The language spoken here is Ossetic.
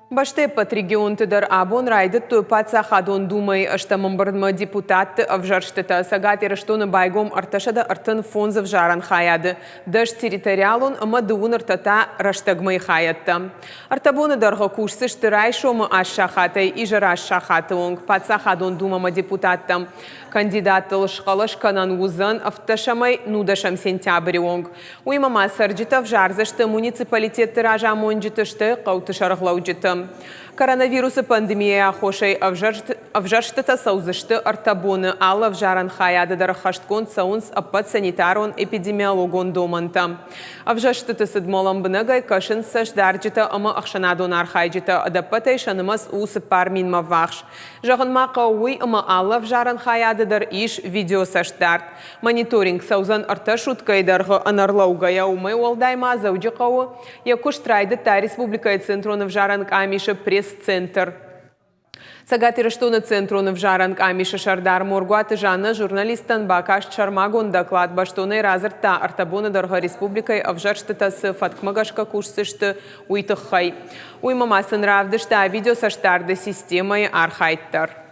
Бӕстӕйы ӕппӕт регионты дӕр абон райдыдтой Паддзахадон Думӕйы ӕстӕм ӕмбырдмӕ депутатты ӕвзӕрстытӕ. Цӕгат Ирыстоны байгом 335 ӕвзарӕн хайады, дӕс территориалон ӕмӕ дыууын ӕртӕ та рӕстӕгмӕйы хайӕдтӕ. Ӕртӕ боны дӕргъы кусдзысты райсомы аст сахатӕй изӕры аст сахаты онг. Паддзахадон Думӕмӕ депутаттӕм кандидаттыл схъӕлӕс кӕнӕн уыдзӕн ӕвддӕсӕмӕй нудӕсӕм сентябры онг. Уыимӕ ма цӕрджытӕ ӕвзардзысты муниципалитетты разамонджыты, стӕй хъӕуты сӕргълӕуджыты. Коронавирусы пандемийӕйы аххосӕй ӕвзӕрстытӕ цӕудзысты ӕртӕ боны. Алы ӕвзарӕн хайады дӕр ӕххӕстгонд цӕуынц ӕппӕт санитарон-эпидемиологон домӕнтӕ. Ӕвзӕрстыты цыдмӕ лӕмбынӕгӕй кӕсынц цӕстдарджытӕ ӕмӕ ӕхсӕнадон архайджытӕ. Ӕдӕппӕтӕй сӕ нымӕц у 4000-мӕ ввахс. Зӕгъын ма хъӕуы уый, ӕмӕ алы ӕвзарӕн хайады дӕр ис видеоцӕстдард. Мониторинг цӕудзӕн ӕртӕ суткӕйы дӕргъы ӕнӕрлӕугӕйӕ. Уымӕй уӕлдай ма Дзӕуджыхъӕуы йӕ куыст райдыдта республикӕйы Центрон ӕвзарӕн къамисы пресс-центр. Цӕгат Ирыстоны Центрон ӕвзарӕн къамисы сӕрдар Моргуаты Жаннӕ журналисттӕн бакаст сӕрмагонд доклад, бӕстонӕй радзырдта, ӕртӕ боны дӕргъы республикӕйы ӕвзӕрстытӕ цы фӕткмӕ гӕсгӕ кусдзысты, уый тыххӕй. Уыимӕ ма сын равдыста видеоцӕстдарды системӕйы архайд дӕр.